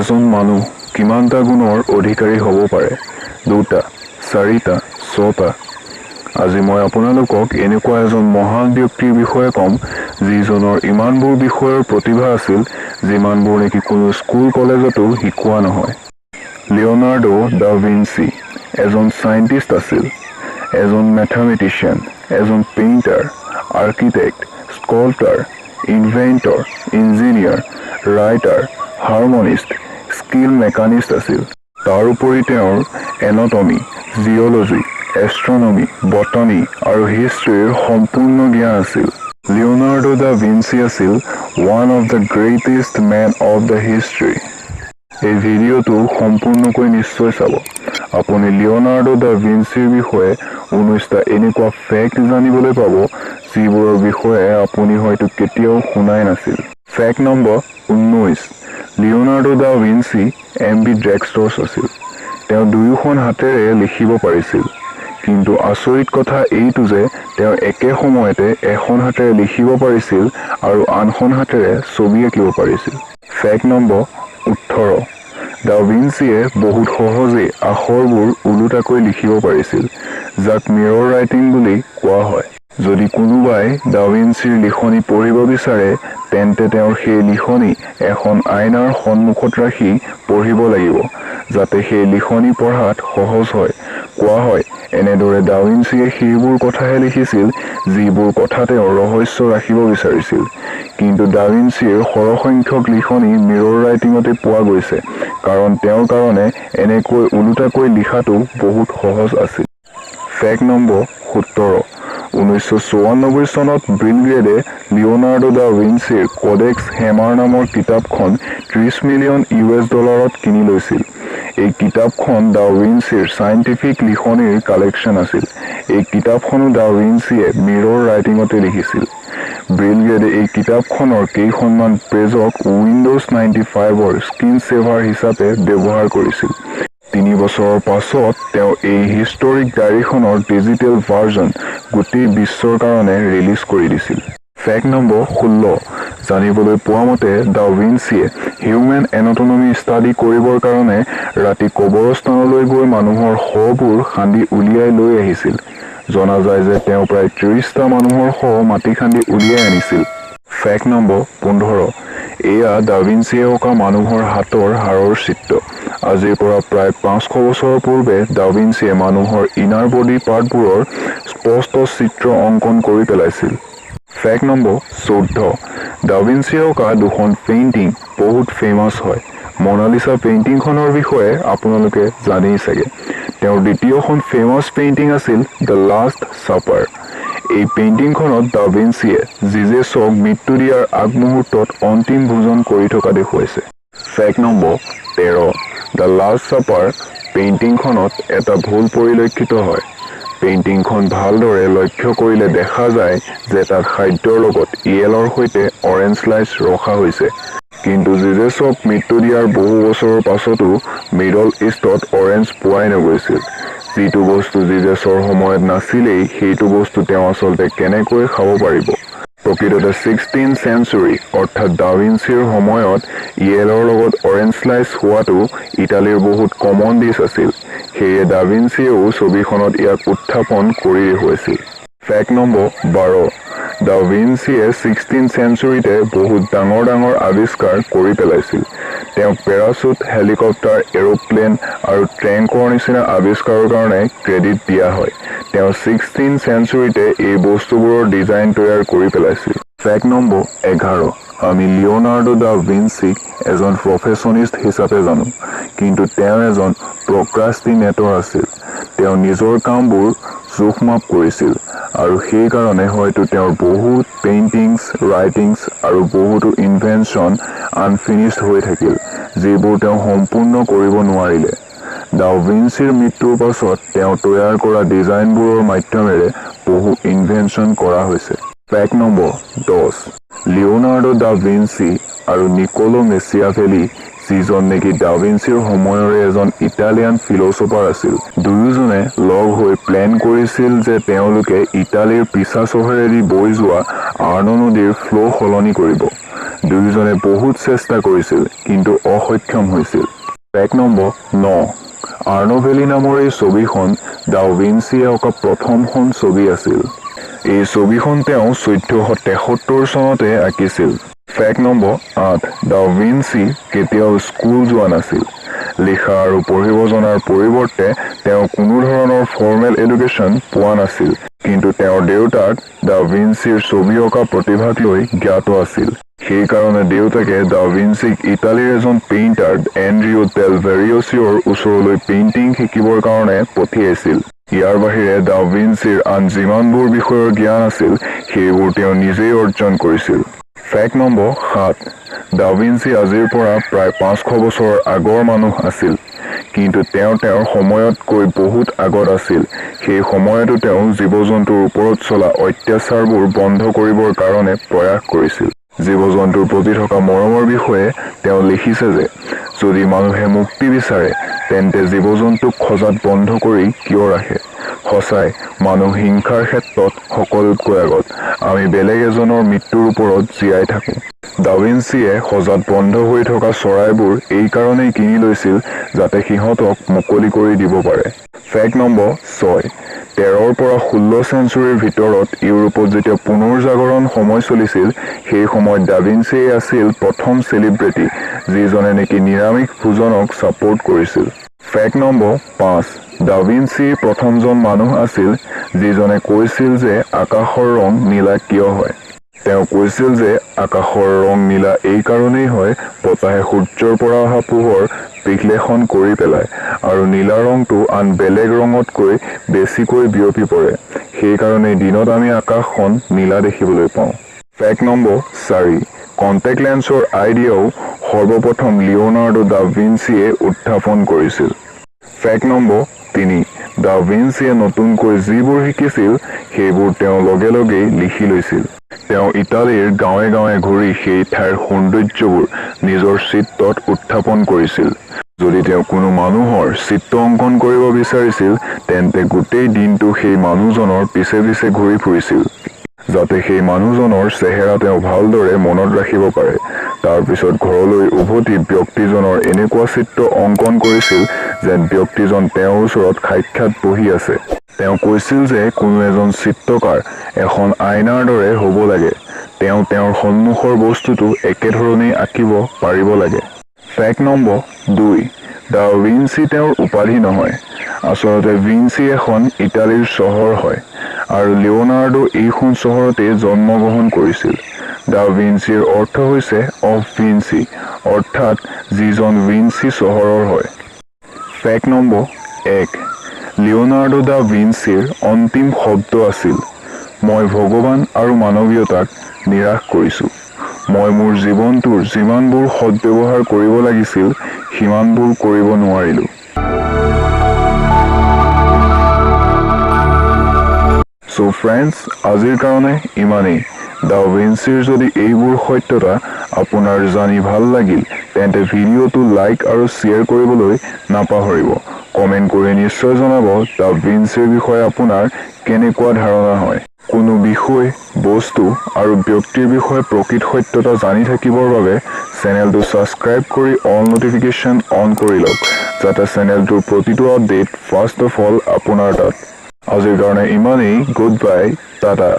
এজন মানুহ কিমানটা গুণৰ অধিকাৰী হ'ব পাৰে? দুটা, চাৰিটা, ছটা। আজি মই আপোনালোকক এনেকুৱা এজন মহান ব্যক্তিৰ বিষয়ে ক'ম, যিজনৰ ইমানবোৰ বিষয়ৰ প্ৰতিভা আছিল, যিমানবোৰ নেকি কোনো স্কুল কলেজতো শিকোৱা নহয়। লিঅ'নাৰ্ডো দা ভিঞ্চি এজন চাইণ্টিষ্ট আছিল, এজন মেথামেটিচিয়ান, এজন painter, architect, sculptor, inventor, engineer, writer, harmonist, skill machinist আছিল। তাৰোপৰি তেওঁৰ এনটমি, জিঅ'লজি, এষ্ট্ৰনমি, বটানী আৰু হিষ্ট্ৰীৰ সম্পূৰ্ণ জ্ঞান আছিল। লিঅ'নাৰ্ডো দা ভিঞ্চি আছিল one of the greatest man of the history। এই ভিডিঅ'টো সম্পূৰ্ণকৈ নিশ্চয় চাব। আপুনি লিঅ'নাৰ্ডো দা ভিঞ্চিৰ বিষয়ে 19টা এনেকুৱা ফেক্ট জানিবলৈ পাব, যিবোৰৰ বিষয়ে আপুনি হয়তো কেতিয়াও শুনাই নাছিল। Fact number 19: Leonardo da Vinci ambidextrous আছিল। তেওঁ দুয়োখন হাতেৰে লিখিব পাৰিছিল। কিন্তু আচৰিত কথা এইটো যে তেওঁ একে সময়তে এখন হাতেৰে লিখিব পাৰিছিল আৰু আনখন হাতেৰে ছবি আঁকিব পাৰিছিল। ফেক্ট নম্বৰ 18: দা ভিঞ্চিয়ে বহুত সহজেই আখৰবোৰ ওলোটাকৈ লিখিব পাৰিছিল, যাক মিৰৰ ৰাইটিং বুলি কোৱা হয়। যদি কোনোবাই দা ভিঞ্চিৰ লিখনি পঢ়িব বিচাৰে, তেন্তে তেওঁৰ সেই লিখনি এখন আইনাৰ সন্মুখত ৰাখি পঢ়িব লাগিব, যাতে সেই লিখনি পঢ়াত সহজ হয়। কোৱা হয়, এনেদৰে দা ভিঞ্চিয়ে সেইবোৰ কথাহে লিখিছিল, যিবোৰ কথা তেওঁ ৰহস্য ৰাখিব বিচাৰিছিল। কিন্তু দা ভিঞ্চিৰ সৰহসংখ্যক লিখনি মিৰৰ ৰাইটিঙতে পোৱা গৈছে, কাৰণ তেওঁৰ কাৰণে এনেকৈ ওলোটাকৈ লিখাটো বহুত সহজ আছিল। ফেক্ট নম্বৰ 17: 1994 চনত বিল গেটে লিঅ'নাৰ্ডো দা ভিঞ্চিৰ কডেক্স হেমাৰ নামৰ কিতাপখন 30 মিলিয়ন ইউএছ ডলাৰত কিনি লৈছিল। এই কিতাপখন দা ভিঞ্চিৰ চাইণ্টিফিক লিখনিৰ কালেকশ্যন আছিল। এই কিতাপখনো দা ভিঞ্চিয়ে মিৰৰ ৰাইটিঙতে লিখিছিল। বিল গেটে এই কিতাপখনৰ কেইখনমান পেজক উইণ্ড'জ 95ৰ স্ক্ৰীন ছেভাৰ হিচাপে ব্যৱহাৰ কৰিছিল। 3 বছৰৰ পাছত তেওঁ এই হিষ্টৰিক ডায়েৰীখনৰ ডিজিটেল ভাৰ্জন গোটেই বিশ্বৰ কাৰণে ৰিলিজ কৰি দিছিল। ফেক্ট নম্বৰ 16: জানিবলৈ পোৱা মতে দা ভিঞ্চিয়ে হিউমেন এনাটমি ষ্টাডি কৰিবৰ কাৰণে ৰাতি কবৰস্থানলৈ গৈ মানুহৰ শৱবোৰ খান্দি উলিয়াই লৈ আহিছিল। জনা যায় যে তেওঁ প্ৰায় 30টা মানুহৰ শৱ মাটি খান্দি উলিয়াই আনিছিল। ফেক্ট নম্বৰ 15: এয়া দা ভিঞ্চিয়ে অঁকা মানুহৰ হাতৰ হাড়ৰ চিত্ৰ। আজিৰ পৰা প্ৰায় 500 বছৰৰ পূৰ্বে দা ভিঞ্চিয়ে মানুহৰ ইনাৰ বডি পাৰ্টবোৰৰ স্পষ্ট চিত্ৰ অংকন কৰি পেলাইছিল। ফেক্ট নম্বৰ 14: দা ভিঞ্চিয়ে অঁকা দুখন পেইণ্টিং বহুত ফেমাছ হয়। মনালিচা পেইণ্টিংখনৰ বিষয়ে আপোনালোকে জানেই চাগে। তেওঁৰ দ্বিতীয়খন ফেমাছ পেইণ্টিং আছিল the last supper. এই পেইণ্টিংখনত দা ভিঞ্চিয়ে জিজেছক মৃত্যু দিয়াৰ আগমুহূৰ্তত অন্তিম ভোজন কৰি থকা দেখুৱাইছে। Fact number 13: the last supper পেইণ্টিংখনত এটা ভুল পৰিলক্ষিত হয়। পেইণ্টিংখন ভালদৰে লক্ষ্য কৰিলে দেখা যায় যে তাত খাদ্যৰ লগত ইয়েলৰ সৈতে অৰেঞ্জ শ্লাইচ ৰখা হৈছে। কিন্তু জিজেছক মৃত্যু দিয়াৰ বহু বছৰৰ পাছতো মিডল ইষ্টত অৰেঞ্জ পোৱাই নগৈছিল। যিটো বস্তু জিজেছৰ সময়ত নাছিলেই, সেইটো বস্তু তেওঁ আচলতে কেনেকৈ খাব পাৰিব? প্ৰকৃততে 16 চেঞ্চুৰী, অৰ্থাৎ দা ভিঞ্চিৰ সময়ত ইয়েলৰ লগত অৰেঞ্জ শ্লাইচ হোৱাটো ইটালীৰ বহুত কমন ডিছ আছিল। সেয়ে দা ভিঞ্চিয়েও ছবিখনত ইয়াক উত্থাপন কৰি দেখুৱাইছিল। ফেক্ট নম্বৰ 12: দা ভিঞ্চিয়ে 16 চেঞ্চুৰীতে বহুত ডাঙৰ ডাঙৰ আৱিষ্কাৰ কৰি পেলাইছিল। তেওঁক পেৰাচুট, হেলিকপ্টাৰ, এৰোপ্লেন আৰু টেংকৰ নিচিনা আৱিষ্কাৰৰ কাৰণে ক্ৰেডিট দিয়া হয়। তেওঁ 16 চেঞ্চুৰীতে এই বস্তুবোৰৰ ডিজাইন তৈয়াৰ কৰি পেলাইছিল। ফেক্ট নম্বৰ 11: আমি লিঅ'নাৰ্ডো দা ভিঞ্চিক এজন পাৰফেকশ্যনিষ্ট হিচাপে জানো, কিন্তু তেওঁ এজন প্ৰক্ৰাষ্টিনেটৰ আছিল। তেওঁ নিজৰ কামবোৰ জোখ মাপ কৰিছিল আৰু সেইকাৰণে হয়তো তেওঁৰ বহুত পেইণ্টিংছ, ৰাইটিংছ আৰু বহুতো ইনভেনশ্যন আনফিনিছড হৈ থাকিল, যিবোৰ তেওঁ সম্পূৰ্ণ কৰিব নোৱাৰিলে। দা ভিঞ্চিৰ মৃত্যুৰ পাছত তেওঁ তৈয়াৰ কৰা ডিজাইনবোৰৰ মাধ্যমেৰে বহু ইনভেনশ্যন কৰা হৈছে। Fact number 10: Leonardo da Vinci আৰু নিকোলো মেচিয়াভেলি, যিজন নেকি দা ভিঞ্চিৰ সময়ৰে এজন ইটালিয়ান ফিলচফাৰ আছিল, দুয়োজনে লগ হৈ প্লেন কৰিছিল যে তেওঁলোকে ইটালীৰ পিছা চহৰেদি বৈ যোৱা আৰ্ণ নদীৰ ফ্ল' সলনি কৰিব। দুয়োজনে বহুত চেষ্টা কৰিছিল, কিন্তু অসক্ষম হৈছিল। ফেক্ট নম্বৰ 9, আৰ্ণ ভেলী নামৰ এই ছবিখন দা ভিঞ্চিয়ে অঁকা প্ৰথমখন ছবি আছিল। এই ছবিখন তেওঁ 1473 চনতে আঁকিছিল। ফেক্ট নম্বৰ 8, দা ভিঞ্চি কেতিয়াও স্কুল যোৱা নাছিল। লিখা আৰু পঢ়িব জনাৰ পৰিৱৰ্তে তেওঁ কোনো ধৰণৰ ফৰ্মেল এডুকেশ্যন পোৱা নাছিল। কিন্তু তেওঁৰ দেউতাক দা ভিঞ্চিৰ ছবি অঁকা প্ৰতিভাক লৈ জ্ঞাত আছিল। সেইকাৰণে দেউতাকে দা ভিঞ্চিক ইটালীৰ এজন পেইণ্টাৰ এণ্ড্ৰিও ডেল ভেৰিঅচিঅ'ৰ ওচৰলৈ পেইণ্টিং শিকিবৰ কাৰণে পঠিয়াইছিল। ইয়াৰ বাহিৰে দা ভিঞ্চিৰ আন যিমানবোৰ বিষয়ৰ জ্ঞান আছিল, সেইবোৰ তেওঁ নিজেই অৰ্জন কৰিছিল। ফেক্ট নম্বৰ 7, দা ভিঞ্চি আজিৰ পৰা প্ৰায় 500 বছৰৰ আগৰ মানুহ আছিল। কিন্তু তেওঁ তেওঁৰ সময়তকৈ বহুত আগত আছিল। সেই সময়তো তেওঁ জীৱ-জন্তুৰ ওপৰত চলা অত্যাচাৰবোৰ বন্ধ কৰিবৰ কাৰণে প্ৰয়াস কৰিছিল। জীৱ-জন্তুৰ প্ৰতি থকা মৰমৰ বিষয়ে তেওঁ লিখিছে যে যদি মানুহে মুক্তি বিচাৰে, তেন্তে জীৱ-জন্তুক সজাত বন্ধ কৰি কিয় ৰাখে? সঁচাই মানুহ হিংসাৰ ক্ষেত্ৰত সকলোতকৈ আগত। আমি বেলেগ এজনৰ মৃত্যুৰ ওপৰত জীয়াই থাকোঁ। দাভিঞ্চিয়ে সজাত বন্ধ হৈ থকা চৰাইবোৰ এইকাৰণেই কিনি লৈছিল, যাতে সিহঁতক মুকলি কৰি দিব পাৰে। ফেক্ট নম্বৰ 6, 13ৰ পৰা 16 চেঞ্চুৰীৰ ভিতৰত ইউৰোপত যেতিয়া পুনৰ জাগৰণ সময় চলিছিল, সেই সময়ত দাভিঞ্চিয়েই আছিল প্ৰথম চেলিব্ৰিটি, যিজনে নেকি নিৰামিষ ভোজনক ছাপোৰ্ট কৰিছিল। ফেক্ট নম্বৰ 5, দাভিঞ্চি প্ৰথমজন মানুহ আছিল, যিজনে কৈছিল যে আকাশৰ ৰং নীলা কিয় হয়। তেওঁ কৈছিল যে আকাশৰ ৰং নীলা এইকাৰণেই হয়, বতাহে সূৰ্যৰ পৰা অহা পোহৰ বিশ্লেষণ কৰি পেলায় আৰু নীলা ৰংটো আন বেলেগ ৰঙতকৈ বেছিকৈ বিয়পি পৰে। সেইকাৰণেই দিনত আমি আকাশখন নীলা দেখিবলৈ পাওঁ। ফেক্ট নম্বৰ 4, কণ্টেক্ট লেন্সৰ আইডিয়াও সৰ্বপ্ৰথম লিঅ'নাৰ্ডো দা ভিঞ্চিয়ে উত্থাপন কৰিছিল। ফেক্ট নম্বৰ 3, দা ভিঞ্চিয়ে নতুনকৈ যিবোৰ শিকিছিল, সেইবোৰ তেওঁ লগে লগেই লিখি লৈছিল। তেওঁ ইটালীৰ গাঁৱে গাঁৱে ঘূৰি সেই ঠাইৰ সৌন্দৰ্যবোৰ নিজৰ চিত্ৰত উত্থাপন কৰিছিল। যদি তেওঁ কোনো মানুহৰ চিত্ৰ অংকন কৰিব বিচাৰিছিল, তেন্তে গোটেই দিনটো সেই মানুহজনৰ পিছে পিছে ঘূৰি ফুৰিছিল, যাতে সেই মানুহজনৰ চেহেৰা তেওঁ ভালদৰে মনত ৰাখিব পাৰে। তাৰপিছত ঘৰলৈ উভতি ব্যক্তিজনৰ এনেকুৱা চিত্ৰ অংকন কৰিছিল, যেন ব্যক্তিজন তেওঁৰ ওচৰত সাক্ষাৎ বহি আছে। তেওঁ কৈছিল যে কোনো এজন চিত্ৰকাৰ এখন আইনাৰ দৰে হ'ব লাগে। তেওঁ তেওঁৰ সন্মুখৰ বস্তুটো একেধৰণেই আঁকিব পাৰিব লাগে। ফেক্ট নম্বৰ 2, দা ভিঞ্চি তেওঁৰ উপাধি নহয়। আচলতে ভিঞ্চি এখন ইটালীৰ চহৰ হয় আৰু লিঅ'নাৰ্ডো এইখন চহৰতে জন্মগ্ৰহণ কৰিছিল। দা ভিঞ্চিৰ অৰ্থ হৈছে অফ ভিঞ্চি, অৰ্থাৎ যিজন ভিঞ্চি চহৰৰ হয়। ফেক্ট নম্বৰ 1, লিঅ'নাৰ্ডো দা ভিঞ্চিৰ অন্তিম শব্দ আছিল, "মই ভগৱান আৰু মানৱীয়তাক নিৰাশ কৰিছোঁ। মই মোৰ জীৱনটোৰ যিমানবোৰ সদব্যৱহাৰ কৰিব লাগিছিল, সিমানবোৰ কৰিব নোৱাৰিলোঁ।" চ' ফ্ৰেণ্ডছ, আজিৰ কাৰণে ইমানেই। দা ভিঞ্চিৰ যদি এইবোৰ সত্যতা আপোনাৰ জানি ভাল লাগিল, তেন্তে ভিডিঅ'টো লাইক আৰু শ্বেয়াৰ কৰিবলৈ নাপাহৰিব। কমেণ্ট কৰি নিশ্চয় জনাব দা ভিঞ্চিৰ বিষয়ে আপোনাৰ কেনেকুৱা ধাৰণা হয়। কোনো বিষয় বস্তু আৰু ব্যক্তিৰ বিষয়ে প্ৰকৃত সত্যতা জানি থাকিবৰ বাবে চেনেলটো ছাবস্ক্ৰাইব কৰি অল ন'টিফিকেশ্যন অন কৰি লওক, যাতে চেনেলটোৰ প্ৰতিটো আপডেট ফাৰ্ষ্ট অফ অল আপোনাৰ তাত। আজিৰ কাৰণে ইমানেই। Good bye, Tata.